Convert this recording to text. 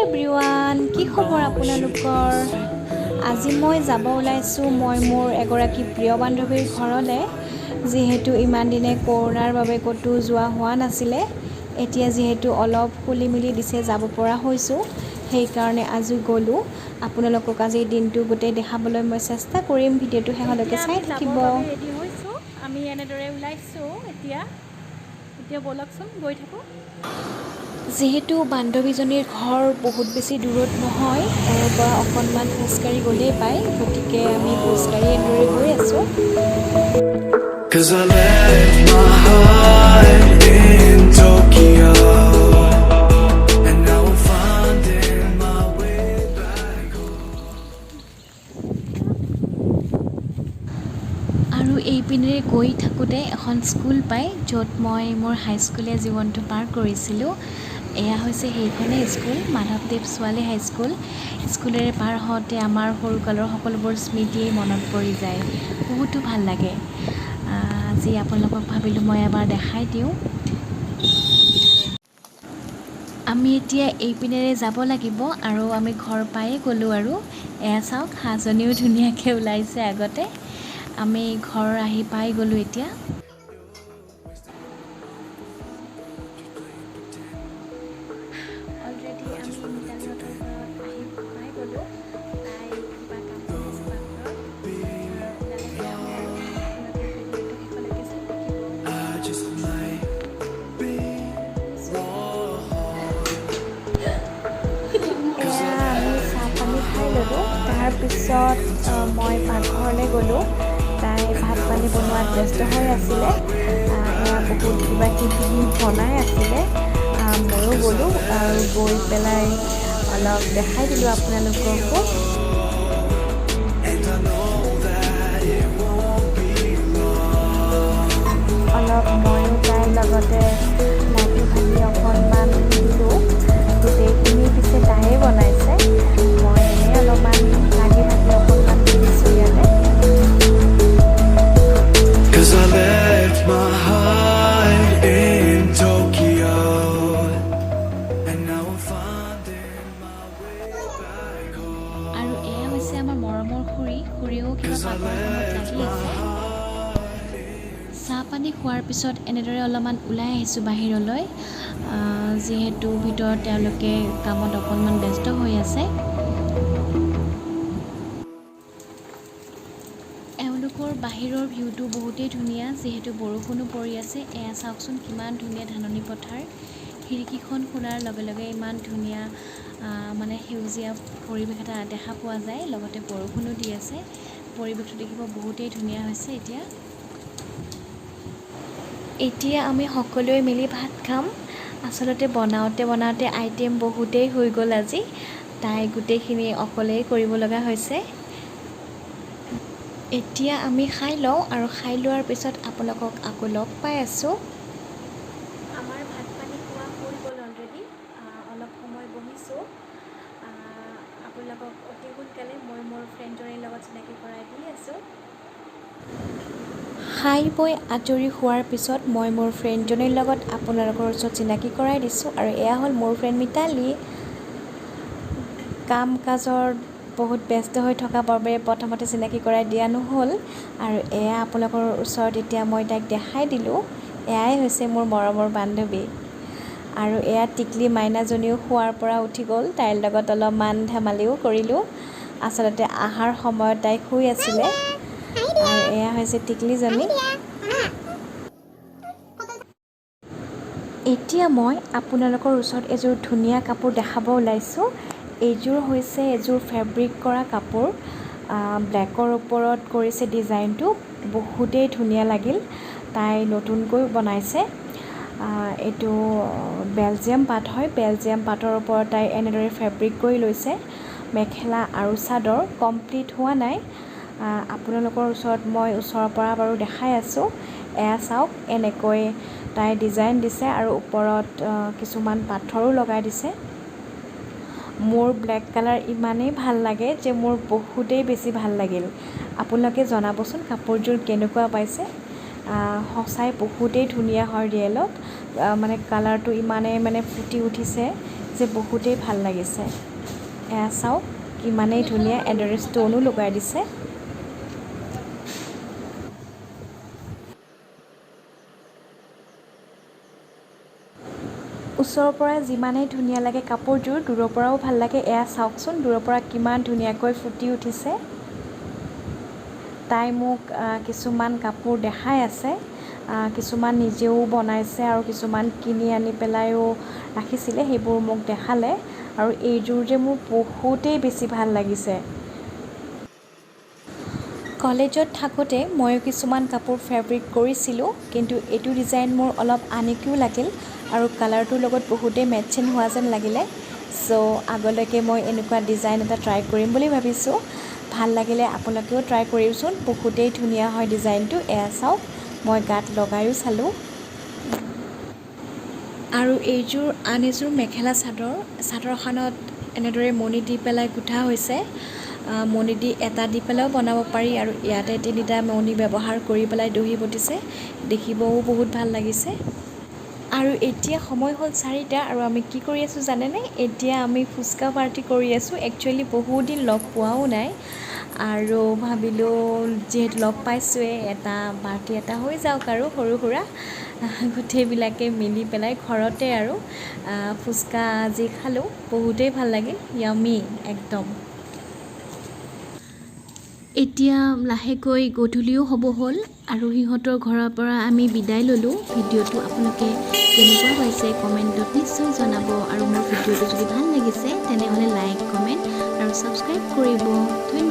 Everyone, কি খবৰ আপোনালোকৰ? আজি মই যাব ওলাইছোঁ মই মোৰ এগৰাকী প্ৰিয় বান্ধৱীৰ ঘৰলৈ। যিহেতু ইমান দিনে কৰোণাৰ বাবে ক'তো যোৱা হোৱা নাছিলে, এতিয়া যিহেতু অলপ খুলি মেলি দিছে, যাব পৰা হৈছোঁ, সেইকাৰণে আজি গ'লোঁ। আপোনালোকক আজিৰ দিনটো গোটেই দেখাবলৈ মই চেষ্টা কৰিম। ভিডিঅ'টো শেষলৈকে চাই থাকিব। ৰেডি হৈছোঁ, আমি এনেদৰে ওলাইছোঁ এতিয়া। এতিয়া ব'লকচোন, গৈ থাকোঁ। যিহেতু বান্ধৱীজনীৰ ঘৰ বহুত বেছি দূৰত নহয়, ঘৰৰ পৰা অকণমান খোজকাঢ়ি গ'লেই পায়, গতিকে আমি খোজকাঢ়ি এনেদৰে গৈ আছোঁ। 'Cause I left my heart in Tokyo. And now I'm finding my way back home. আৰু এইপিনেৰে গৈ থাকোঁতে এখন স্কুল পায়, য'ত মই মোৰ হাইস্কুলীয়া জীৱনটো পাৰ কৰিছিলোঁ। এয়া হৈছে সেইখনেই স্কুল, মাধৱদেৱ ছোৱালী হাইস্কুল। স্কুলেৰে পাৰ হওঁতে আমাৰ সৰুকালৰ সকলোবোৰ স্মৃতিয়েই মনত পৰি যায়, বহুতো ভাল লাগে। আজি আপোনালোকক ভাবিলোঁ মই এবাৰ দেখাই দিওঁ। আমি এতিয়া এইপিনেৰে যাব লাগিব আৰু আমি ঘৰ পায়ে গ'লোঁ। আৰু এয়া চাওক, হাঁহজনীও ধুনীয়াকৈ ওলাইছে আগতে। আমি ঘৰ আহি পাই গ'লোঁ এতিয়া। অলৰেডি আমি মিতালীহঁতৰ ঘৰত আহি পাই গ'লোঁ। তাই কিবা কাম কৰি আছে পাকঘৰত। ওলালে যাম আৰু আপোনালোকে ভিডিঅ'টো শেষলৈকে চাই থাকিব। I just might be wrong. এয়া আমি চাহ পানী খাই ল'লোঁ। তাৰপিছত মই পাকঘৰলৈ গ'লোঁ। তাই ভাত পানী বনোৱাত ব্যস্ত হৈ আছিলে। এয়া বহুত কিবা কিবি বনাই আছিলে। ময়ো গ'লোঁ আৰু গৈ পেলাই অলপ দেখাই দিলোঁ আপোনালোককো। And I know that it won't be long. অলপ ময়ো তাইৰ লগতে লাগি ভাগি অকণমান দিলোঁ। গোটেইখিনি পিছে তাইয়ে বনাইছে, মই এনেই অলপমান লাগি ভাগি অকণমান দি দিছোঁ ইয়াতে। 'Cause I left my heart in Tokyo. And now I'm finding my way back home. আৰু এয়া হৈছে আমাৰ মৰমৰ খুৰী। খুৰীয়েও কিবা পাকঘৰৰ কামত লাগি আছে। চাহ পানী খোৱাৰ পিছত এনেদৰে অলপমান ওলাই আহিছোঁ বাহিৰলৈ, যিহেতু ভিতৰত তেওঁলোকে কামত অকণমান ব্যস্ত হৈ আছে। এওঁলোকৰ বাহিৰৰ ভিউটো বহুতেই ধুনীয়া, যিহেতু বৰষুণো পৰি আছে। এয়া চাওকচোন, কিমান ধুনীয়া ধাননি পথাৰ। খিৰিকীখন খোলাৰ লগে লগে ইমান ধুনীয়া মানে সেউজীয়া পৰিৱেশ এটা দেখা পোৱা যায়। লগতে বৰষুণো দি আছে। পৰিৱেশটো দেখিব বহুতেই ধুনীয়া হৈছে। এতিয়া এতিয়া আমি সকলোৱে মিলি ভাত খাম। আচলতে বনাওঁতে বনাওঁতে আইটেম বহুতেই হৈ গ'ল আজি। তাই গোটেইখিনি অকলেই কৰিব লগা হৈছে। এতিয়া আমি খাই লওঁ আৰু খাই লোৱাৰ পিছত আপোনালোকক আকৌ লগ পাই আছোঁ। আমাৰ ভাত পানী খোৱা হৈ গ'ল অলৰেডি। অলপ সময় বহিছোঁ। আপোনালোকক অতি সোনকালে মই মোৰ ফ্ৰেণ্ডজনীৰ লগত চিনাকি কৰাই দি আছোঁ। খাই বৈ আজৰি হোৱাৰ পিছত মই মোৰ ফ্ৰেণ্ডজনীৰ লগত আপোনালোকৰ ওচৰত চিনাকি কৰাই দিছোঁ। আৰু এয়া হ'ল মোৰ ফ্ৰেণ্ড মিতালী। কাম কাজত বহুত ব্যস্ত হৈ থকা বাবে প্ৰথমতে চিনাকি কৰাই দিয়া নহ'ল। আৰু এয়া আপোনালোকৰ ওচৰত এতিয়া মই তাইক দেখাই দিলোঁ। এয়াই হৈছে মোৰ মৰমৰ বান্ধৱী। আৰু এয়া টিকলি মাইনাজনীও শোৱাৰ পৰা উঠি গ'ল। তাইৰ লগত অলপমান ধেমালিও কৰিলোঁ। আচলতে অহাৰ সময়ত তাই শুই আছিলে। আৰু এয়া হৈছে টিকলিজনী। এতিয়া মই আপোনালোকৰ ওচৰত এযোৰ ধুনীয়া কাপোৰ দেখাব ওলাইছোঁ। এইযোৰ হৈছে এযোৰ ফেব্ৰিক কৰা কাপোৰ। ব্লেকৰ ওপৰত কৰিছে ডিজাইনটো, বহুতেই ধুনীয়া লাগিল। তাই নতুনকৈ বনাইছে। এইটো বেলজিয়াম পাট হয়। বেলজিয়াম পাটৰ ওপৰত তাই এনেদৰে ফেব্ৰিক কৰি লৈছে মেখেলা আৰু চাদৰ। কমপ্লিট হোৱা নাই। আপোনালোকৰ ওচৰত মই ওচৰৰ পৰা বাৰু দেখাই আছোঁ। এয়া চাওক, এনেকৈ তাই ডিজাইন দিছে আৰু ওপৰত কিছুমান পাথৰো লগাই দিছে। মোৰ ব্লেক কালাৰ ইমানেই ভাল লাগে যে মোৰ বহুতেই বেছি ভাল লাগিল। আপোনালোকে জনাবচোন কাপোৰযোৰ কেনেকুৱা পাইছে। সঁচাই বহুতেই ধুনীয়া হয় ৰিয়েলত। মানে কালাৰটো ইমানেই মানে ফুটি উঠিছে। যে বহুতেই ভাল লাগিছে। এয়া চাওক, কিমানেই ধুনীয়া। এনেদৰে ষ্ট'নো লগাই দিছে। ওচৰৰ পৰা যিমানেই ধুনীয়া লাগে কাপোৰযোৰ, দূৰৰ পৰাও ভাল লাগে। এয়া চাওকচোন, দূৰৰ পৰা কিমান ধুনীয়াকৈ ফুটি উঠিছে। তাই মোক কিছুমান কাপোৰ দেখাই আছে। কিছুমান নিজেও বনাইছে আৰু কিছুমান কিনি আনি পেলাইও ৰাখিছিলে, সেইবোৰ মোক দেখালে। আৰু এইযোৰ যে মোৰ বহুতেই বেছি ভাল লাগিছে। কলেজত থাকোঁতে ময়ো কিছুমান কাপোৰ ফেব্ৰিক কৰিছিলোঁ, কিন্তু এইটো ডিজাইন মোৰ অলপ আনইকিউ লাগিল আৰু কালাৰটোৰ লগত বহুতেই মেটচিং হোৱা যেন লাগিলে। চ' আগলৈকে মই এনেকুৱা ডিজাইন এটা ট্ৰাই কৰিম বুলি ভাবিছোঁ। ভাল লাগিলে আপোনালোকেও ট্ৰাই কৰিবচোন, বহুতেই ধুনীয়া হয় ডিজাইনটো। এয়া চাওক, মই গাত লগায়ো চালোঁ। আৰু এইযোৰ আন এযোৰ মেখেলা চাদৰ। চাদৰখনত এনেদৰে মণি দি পেলাই গোঁঠা হৈছে। মণি দি এটা দি পেলাইও বনাব পাৰি আৰু ইয়াতে তিনিটা মণি ব্যৱহাৰ কৰি পেলাই দহি বটিছে। দেখিবও বহুত ভাল লাগিছে। আৰু এতিয়া সময় হ'ল 4টা আৰু আমি কি কৰি আছোঁ জানেনে? এতিয়া আমি ফুচকা পাৰ্টি কৰি আছোঁ। একচুৱেলি বহুত দিন লগ পোৱাও নাই আৰু ভাবিলোঁ যিহেতু লগ পাইছোঁৱেই, এটা পাৰ্টি এটা হৈ যাওক আৰু সৰু সুৰা, গোটেইবিলাকে মিলি পেলাই ঘৰতে। আৰু ফুচকা আজি খালোঁ, বহুতেই ভাল লাগিল, য়ামি একদম। এতিয়া লাহেকৈ গধূলিও হ'ব হ'ল আৰু সিহঁতৰ ঘৰৰ পৰা আমি বিদায় ল'লোঁ। ভিডিঅ'টো আপোনালোকে কেনেকুৱা পাইছে কমেণ্টত নিশ্চয় জনাব আৰু মোৰ ভিডিঅ'টো যদি ভাল লাগিছে, তেনেহ'লে লাইক, কমেণ্ট আৰু ছাবস্ক্ৰাইব কৰিব। ধন্যবাদ।